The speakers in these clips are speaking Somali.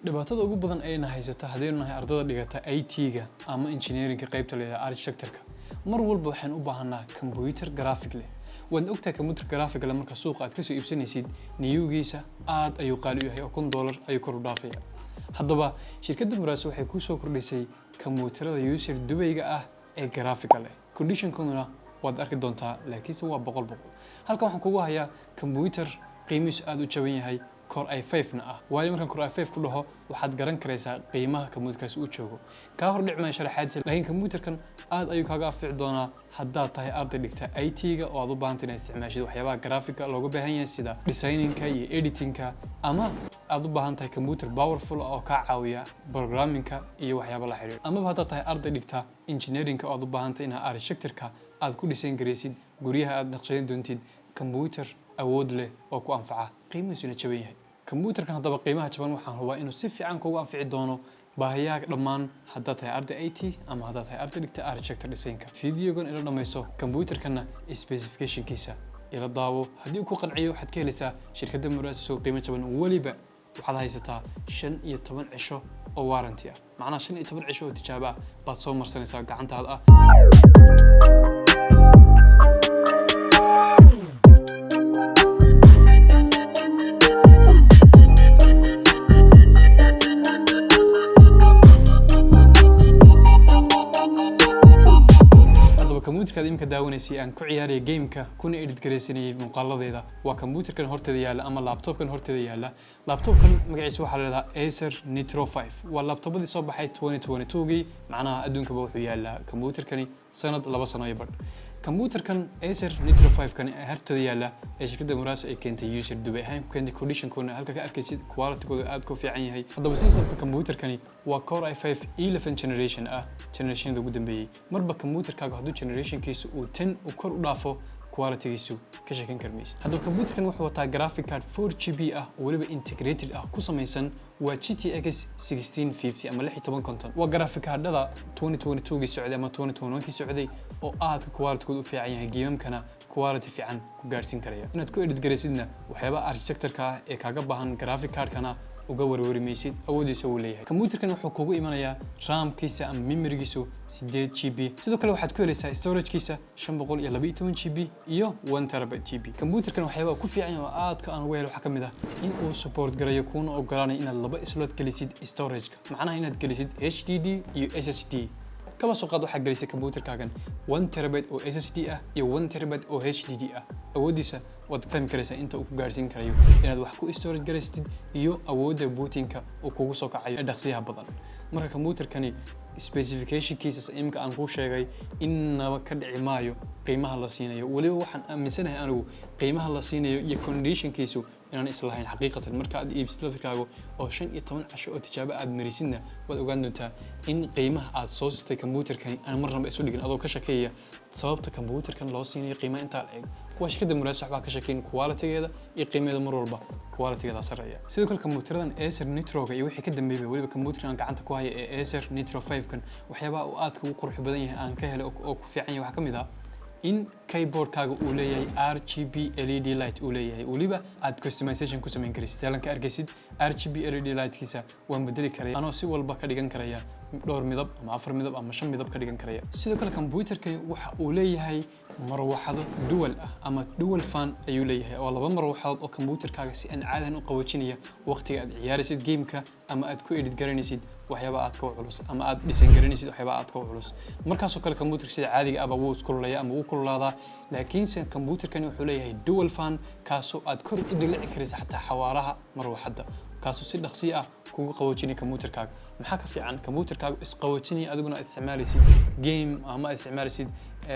Dhibaatada ugu badan ayna haysata haddaynu nahay ardada dhigata IT-ga ama engineering-ka qaybta leedahay architecture-ka, mar walba waxaan u baahanaa computer graphic leh. Waad ogtahay, computer graphic leh marka suuqa aad kasoo iibsanaysid, niyugiisa aad ayuu qaali u yahay oo $1000 ayuu kor u dhaafaya. Haddaba shirkadda Muraas waxay kuu soo kordhisay kombuyuutarada used Dubayga ah ee graphic-ga leh. Conditionkooduna waad arki doontaa, laakiinse waa 100%. Halkan waxaan kugu hayaa computer qiimihiisu aad u jaban yahay, Core i5 na ah. Waayo, markaan Core i5 ku dhaho, waxaad garan karaysaa qiimaha computerkaasi uu joogo. Kaa hor dhici maayo sharaxaadisa, laakiin computerkan aad ayuu kaaga anfici doonaa haddaad tahay arday dhigta IT-ga oo aad u baahantay inaad isticmaashid waxyaabaha graphic-ga looga baahan yahay, sida designing-ka iyo editing-ka, ama aad u baahan tahay computer powerful oo kaa caawiya programming-ka iyo waxyaaba la xiriira, amaba haddaad tahay arday dhigta engineering-ka oo aad u baahantay inaad architecture-ka aad ku design garaysid guryaha aad naqshadeyn doontid, computer awood leh oo ku anfaca, qiimihiisuna jaban yahay. Computerkan haddaba qiimaha jaban waxaan hubaa inuu si fiican kugu anfici doono baahiyaha dhammaan, haddaad tahay arday IT ama haddaad tahay arday dhigta architecture design-ka. Videogan ila dhammayso, computerkana specificationkiisa ila daawo. Haddii uu ku qanciyo, waxaad ka helaysaa shirkadda Muraas isagoo qiimo jaban. Weliba waxaad haysataa 15 cisho oo warranty ah, macnaha 15 cisho oo tijaabo ah baad soo marsanaysaa gacantaada ah. Haddaba computerkaad iminka daawanaysay aan ku ciyaaraya gameka kuna edit garaysanayay muuqaaladeeda waa computerkan horteeda yaalla ama laptopkan horteeda yaalla. Laptopkan magaciisa waxaa la leedahaa Acer Nitro 5. Waa laptopadii soo baxay 2022gii, macnaha adduunkaba wuxuu yaallaa computerkani sanad, 2 sano iyo badh. Computerkan Acer Nitro 5 kan ee horteeda yaalla ee shirkadda Muraso ay keentay, used Dubai ahaan ku keentay, conditionkoona halka ka arkaysid, quality-gooda aad ku fiican yahay. Haddaba systemka computerkani waa Core i5 11 generation ah, generationada ugu dambeeyey. Marba computerkaaga hadduu generationkiisu uu 10 uu kor u dhaafo, qualitygiisu ka sheekan karmaysid. Haddaba computerkan wuxuu wataa graphic card 4 GB ah oo weliba integrated ah, ku samaysan, waa GTX 1650 ama 1650. Waa graphic cardada 2022gii socday ama 2021kii socday oo aadka qualitygooda u fiican yahay, gamemkana quality fiican ku gaarsiin karaya. Inaad ku edit garaysidna waxyaabaha architecture-ka ah ee kaaga baahan graphic cardkana uga warwari maysid, awoodiisa wuu leeyahay. Computerkan wuxuu kugu imanayaa RAM-kiisa ama memorygiisu 8 GB. Sidoo kale waxaad ku helaysaa storagekiisa 512 GB iyo 1 terabyte GB. Computerkan waxyaabaha ku fiican oo aadka aan uga helo waxaa ka mid ah in uu support garayo kuuna ogolaanayo inaad laba slot gelisid storageka, macnaha inaad gelisid HDD iyo SSD. Kaba soo qaad waxaa gelisay computerkaagan 1 terabyte oo SSD ah iyo 1 terabyte oo HDD ah. Awooddiisa waad fahmi karaysaa inta uu ku gaarsiin karayo inaad wax ku storage garaysatid iyo awoodda bootingka uu kugu soo kacayo ee dhaqsiyaha badan. Marka computerkani specificationkiisa imika aan kuu sheegay innaba ka dhici maayo qiimaha la siinayo. Weliba waxaan aaminsanahay anigu qiimaha la siinayo iyo conditionkiisu inaan islahayn xaqiiqatan. Marka aad iibsid laftirkaaga oo 15 casho oo tijaabo aad marisidna, waad ogaan doontaa in qiimaha aad soo sistay computerkani aan marnaba isu dhigin. Adoo ka shakeeya sababta computerkan loo siinayo qiimaha intaa la eg, waa shirkadda Muraas, waxbaa ka shakeyn qualitygeeda iyo qiimaheeda. Mar walba qualitygeeda sarreeya. Sidoo kale kombuyuutaradan Acer Nitroga iyo wixii ka dambeeyay, weliba kombuyuutarkan aan gacanta ku haya ee Acer Nitro 5 kan, waxyaabaha uu aadka ugu qurux badan yahay aan ka helay oo ku fiican yahay waxaa ka mid ah in keyboardkaaga uu leeyahay RGB LED light uu leeyahay, weliba aad customization ku samayn karaysid. Halan ka arkaysid RGB LED lightkiisa waan bedeli karaya, anoo si walba ka dhigan karaya, dhowr midab ama afar midab ama shan midab ka dhigan karaya. Sidoo kale kombuyuutarkani waxa uu leeyahay marwaxado dual ah ama dual fan ayuu leeyahay, oo laba marwaxadood oo kombuyuutarkaaga si aan caadahan u qaboojinaya waqtiga aad ciyaaraysid gameka ama aad ku edit garanaysid waxyaaba aadka u culus ama aad design garanaysid waxyaaba aadka u culus. Markaasoo kale kombuyuutarka sida caadiga ahba wuu iskululaya ama wuu kululaadaa, laakiinse kombuyuutarkani wuxuu leeyahay dual fan, kaasoo aad kor u dilici karaysa xataa xawaaraha marwaxadda, kaasoo si dhaqsiyo ah kugu qaboojinaya kombuyuutarkaaga. Maxaa ka fiican kombuyuutarkaaga isqaboojinaya, adiguna aad isticmaalaysid game ama aad isticmaalaysid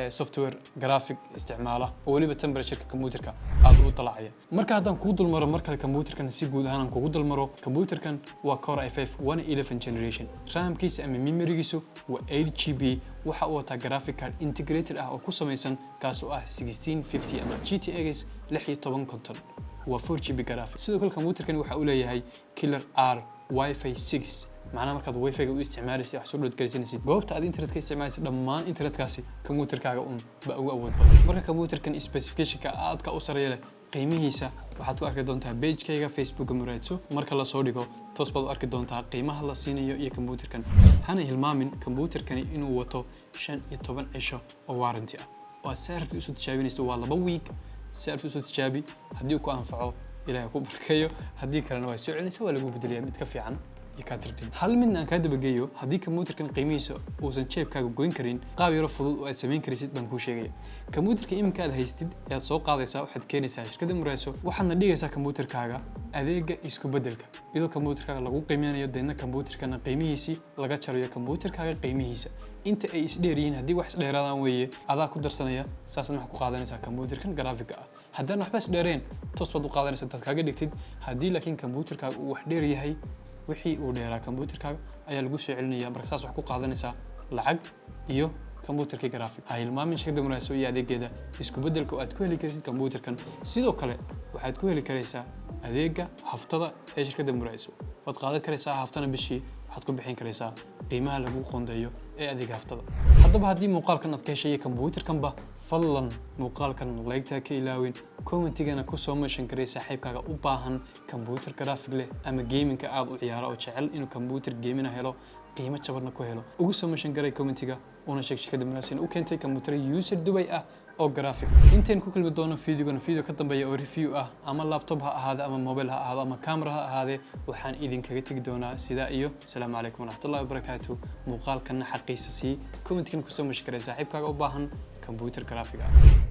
software graphic isticmaala oo weliba temperatureka kombuyuutarka aad u dalacaya? Marka haddaan kugu dulmaro mar kale kombuyuutarkan, si guud ahaan aan kugu dulmaro, kombuyuutarkan waa Core i5 111 generation, RAM-kiisa ama memorygiisu waa 8 GB. Waxa uu wataa graphic card integrated ah oo ku samaysan, kaas oo ah 1650 ama GTX 1650, waa 4 GB graphic. Sidoo kale kombuyuutarkani waxa uu leeyahay Killer R Wi-Fi 6, macnaha markaad Wi-Fi-ga u isticmaalaysid, wax soo download garaysanaysid, goobta aad internet ka isticmaalaysid, dhammaan internetkaasi kombuyuutarkaaga un ba ugu awood badan. Marka kombuyuutarkan specificationka aadka u sareeya leh, qiimihiisa Waxaad ku arki doontaa pagekayga Facebooka Muraadso. Marka la soo dhigo, toos baad u arki doontaa qiimaha la siinayo iyo kombuutarkan. Hana hilmaamin kombuutarkani inuu wato 15 cisho oo warranty ah oo aad saarti usoo tijaabinayso. Waa 2 week. Saarti usoo tijaabi, haddii uu ku anfaco, Ilaahay ku barkeeyo, haddii kalena waa soo celinaysa, waa lagu bedeliyaa mid ka fiican iyo kaad rabtid. Hal midna aan kaa dabageeyo: haddii kombuutarkan qiimihiisa uusan jeebkaaga goyn karin, qaab yaro fudud oo aad samayn karaysid baan kuu sheegaya. Kombuutarka iminka aad haystid ayaad soo qaadaysaa, waxaad keenaysaa shirkadda Muraaso, waxaadna dhigaysaa kombuutarkaaga adeega isku beddelka, iyadoo kombuutarkaaga lagu qiimeynayo, deedna kombuutarkana qiimihiisii laga jarayo kombuutarkaaga qiimihiisa inta ay isdheer yihiin. Haddii wax isdheeraadaan weeye, adaa ku darsanaya, saasna waxaad ku qaadanaysaa kombuutarkan graphic ah. Haddaan waxba isdheereen, toos baad u qaadanaysaa intaad kaaga dhigtid. Haddii laakiin kombuutarkaaga uu wax dheer yahay, wixii uu dheeraa kombuutarkaaga ayaa lagu soo celinaya. Marka saas waxaad ku qaadanaysaa lacag iyo kombuutarkii graphic. Ha hilmaamin shirkadda Muraaso iyo adeegeeda isku beddelka oo aad ku heli karaysid kombuutarkan. Sidoo kale waxaad ku heli karaysaa adeega haftada ee shirkadda Muraaso. Waad qaadan karaysaa haftana, bishii waxaad ku bixin karaysaa qiimaha lagu qoondeeyo ee adeega haftada. Haddaba haddii muuqaalkan aad ka heshay iyo kombuutarkanba, fadlan muuqaalkan like-taa ka ilaawin, commentigana kusoo mention karay saaxiibkaaga u baahan kombuutar graphic leh ama gamingka aad u ciyaara oo jecel inuu kombuutar gaming helo, qiimo jabanna ku helo. Ugu soo mention garay commentiga, una sheeg shirkadda Muraaso in u keentay kombuutar user Dubai ah oo graphic. Intayn ku kulmi doono videogan video ka dambeeya oo review ah, ama laptop ha ahaade, ama mobile ha ahaado, ama camera ha ahaadee, waxaan idinkaga tegi doonaa sidaa iyo asalaamu calaykum waraxmatullahi wabarakaatu. Muuqaalkanna xaqiisa sii, commentkan kusoo mention garay saaxiibkaaga u baahan kombuutar graphic ah.